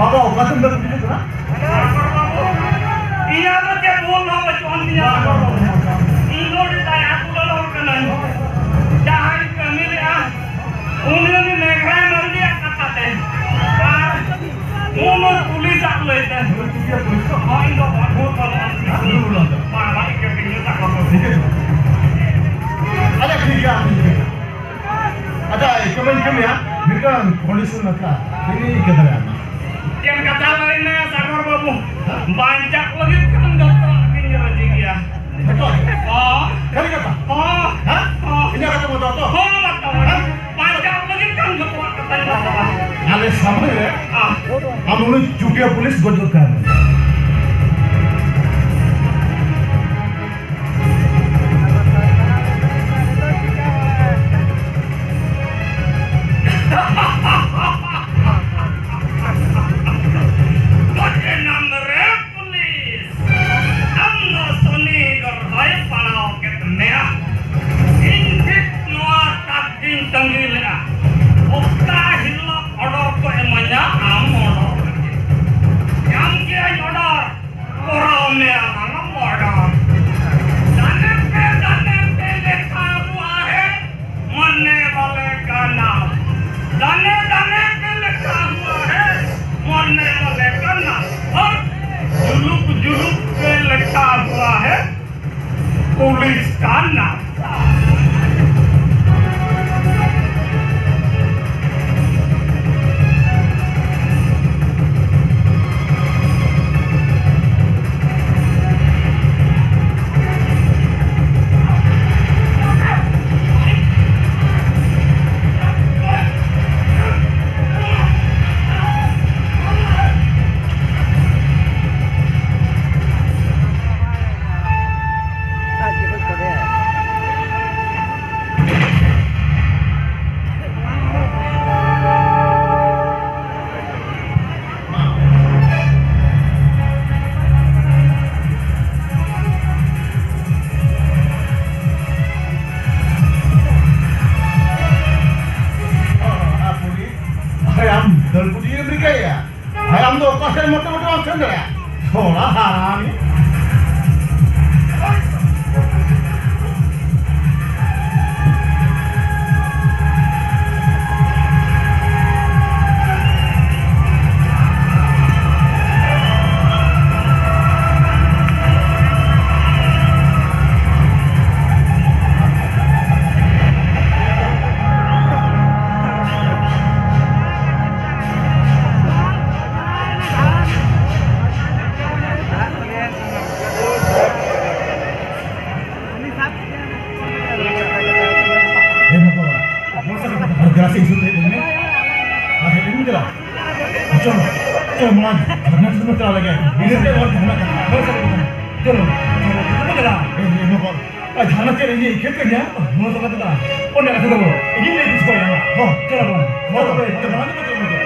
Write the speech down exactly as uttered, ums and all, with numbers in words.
ᱵᱟᱵᱟ, ᱚᱠᱟ ᱛᱮᱢ ᱫᱟᱹᱲ ᱦᱤᱡᱩᱜ ᱠᱟᱱᱟ? ᱤᱧᱟᱹᱜ ᱫᱚ ᱪᱮᱫ ᱵᱷᱩᱞ ᱦᱚᱸ ᱵᱟᱹᱪᱩᱜ ᱟᱱ ᱛᱤᱧᱟ᱾ ᱤᱧ ᱫᱚ ᱟᱹᱰᱤ ᱫᱟᱭᱟ ᱫᱩᱞᱟᱹᱲ ᱦᱚᱲ ᱠᱟᱹᱱᱟᱹᱧ᱾ ᱡᱟᱦᱟᱸᱧ ᱠᱟᱹᱢᱤ ᱞᱮᱜᱼᱟ, ᱩᱱᱤ, ᱩᱱᱤ ᱢᱮᱜᱷᱨᱟᱭ ᱢᱟᱹᱨᱰᱤᱭᱟᱜ ᱠᱟᱛᱷᱟ ᱛᱮ᱾ ᱟᱨ ᱩᱱᱤ ᱯᱩᱞᱤᱥᱟᱜ ᱞᱟᱹᱭ ᱛᱮ᱾ ᱦᱳᱭ, ᱤᱧ ᱫᱚ ᱵᱷᱩᱞ ᱵᱟᱹᱱᱩᱜ ᱟᱱ ᱛᱤᱧᱟ᱾ ᱵᱟᱝ, ᱵᱟᱝ, ᱤᱧ ᱫᱚ ᱵᱷᱩᱞ ᱵᱟᱹᱱᱩᱜ ᱟᱱ ᱛᱤᱧᱟ᱾ ᱟᱪᱪᱷᱟ, ᱴᱷᱤᱠ ᱜᱮᱭᱟ, ᱴᱷᱤᱠ ᱜᱮᱭᱟ᱾ ᱟᱪᱪᱷᱟ, ᱤᱠᱟᱹ ᱢᱟᱹᱧ ᱠᱟᱹᱢᱤᱭᱟ, ᱢᱤᱫᱴᱟᱝ condition ᱟᱪᱪᱷᱟ, ᱤᱧ ᱤᱠᱟᱹ ᱫᱟᱲᱮᱭᱟᱜ ᱢᱟ᱾ ᱪᱮᱫ ᱠᱟᱛᱷᱟ ᱞᱟᱹᱭ ᱢᱮ, ᱥᱟᱜᱚᱨ ᱵᱟᱹᱵᱩ? ᱦᱮᱸ? ᱵᱟᱧᱪᱟᱜ ᱞᱟᱹᱜᱤᱫ ᱠᱷᱟᱱ ᱡᱚᱛᱚᱣᱟᱜ ᱜᱤᱧ ᱨᱟᱹᱡᱤ ᱜᱮᱭᱟ᱾ ᱡᱚᱛᱚᱣᱟᱜ? ᱦᱚᱸ᱾ ᱥᱟᱹᱨᱤ ᱠᱟᱛᱷᱟ? ᱦᱚᱸ᱾ ᱦᱮᱸ? ᱦᱚᱸ᱾ ᱤᱧᱟᱹᱜ ᱠᱟᱛᱷᱟ ᱢᱚᱛᱚ ᱛᱚ? ᱦᱚᱸ, ᱵᱟᱛᱟᱣ᱾ ᱦᱮᱸ? ᱵᱟᱧᱪᱟᱜ ᱞᱟᱹᱜᱤᱫ ᱠᱷᱟᱱ ᱡᱚᱛᱚᱣᱟᱜ ᱠᱟᱛᱷᱟᱧ ᱵᱟᱛᱟᱣᱟ᱾ ᱟᱞᱮ ᱥᱟᱢᱱᱮ ᱨᱮ ᱦᱚᱸ᱾ ᱟᱢ ᱩᱱᱤ ᱪᱩᱴᱤᱭᱟᱹ ᱯᱩᱞᱤᱥ ᱜᱚᱡ ᱜᱚᱫ ᱠᱟᱭ ᱢᱮ᱾ ᱜᱚᱡ ᱮᱱᱟᱢ ᱨᱮ ᱯᱩᱞᱤᱥ, ᱟᱢ ᱫᱚ ᱥᱚᱱᱤ ᱜᱨᱚᱦᱚᱭ ᱯᱟᱲᱟᱣ ᱠᱮᱫ ᱢᱮᱭᱟ᱾ ᱤᱧ ᱴᱷᱤᱠ ᱱᱚᱣᱟ ᱛᱟᱠ ᱜᱤᱧ ᱛᱟᱺᱜᱤ ᱞᱮᱫᱼᱟ᱾ ᱚᱠᱟ ᱦᱤᱞᱳᱜ order ᱠᱚ ᱮᱢᱟᱹᱧᱟ, ᱟᱢ order ᱞᱟᱹᱜᱤᱫ᱾ ᱧᱟᱢ ᱠᱮᱜᱼᱟᱹᱧ order᱾ ᱠᱚᱨᱟᱣ ᱢᱮᱭᱟ ᱟᱢ order। दाने पे दाने पे लिखा हुआ है, मरने वाले का नाम। दाने दाने पे लिखा हुआ है, मरने वाले का नाम। और जुलूक जुलूक पे लिखा हुआ है, पुलिस का नाम। ᱛᱷᱚᱲᱟ ᱦᱟᱨᱟᱢᱤ᱾ ᱦᱮᱸ, ᱵᱟᱵᱟ, ᱟᱨ ᱜᱞᱟᱥ ᱤᱧ ᱥᱩᱨ ᱨᱮ ᱤᱫᱤ ᱢᱮ᱾ ᱟᱨ ᱦᱮᱡ ᱞᱮᱱ ᱜᱮᱞᱟ᱾ ᱪᱚᱞᱚ, ᱪᱚᱞᱚ, ᱢᱟᱲᱟᱝ ᱡᱷᱟᱨᱱᱟ ᱴᱷᱮᱱ ᱵᱚᱱ ᱪᱟᱞᱟᱣ ᱞᱮᱱ ᱜᱮ᱾ ᱤᱱᱟᱹ ᱛᱮ ᱦᱚᱲ ᱡᱷᱟᱨᱱᱟ ᱠᱟᱱᱟ᱾ ᱦᱳᱭ, ᱪᱚᱞᱚ, ᱪᱚᱞᱚ, ᱪᱚᱞᱚ, ᱪᱚᱞᱚ, ᱪᱚᱞᱚ᱾ ᱮ, ᱮ, ᱵᱟᱵᱟ, ᱟᱨ ᱡᱷᱟᱨᱱᱟ ᱪᱮᱫ ᱤᱧ ᱟᱹᱭᱠᱟᱹᱣ ᱠᱮᱫ ᱜᱮᱭᱟ? ᱦᱳᱭ, ᱵᱟᱵᱟ, ᱫᱟᱫᱟ᱾ ᱚᱸᱰᱮ ᱠᱟᱛᱷᱟ ᱫᱚ ᱤᱧᱤᱧ ᱞᱟᱹᱭ ᱵᱩᱡᱷᱟᱹᱣ ᱟᱭᱟ᱾ ᱦᱚᱸ, ᱪᱚᱞᱚ ᱵᱚᱱ᱾ ᱦᱚᱸ, ᱛᱚᱵᱮ, ᱪᱚᱞᱚ, ᱢᱟᱲᱟᱝ ᱫᱚ ᱪᱚᱞᱚ ᱵᱚᱱ᱾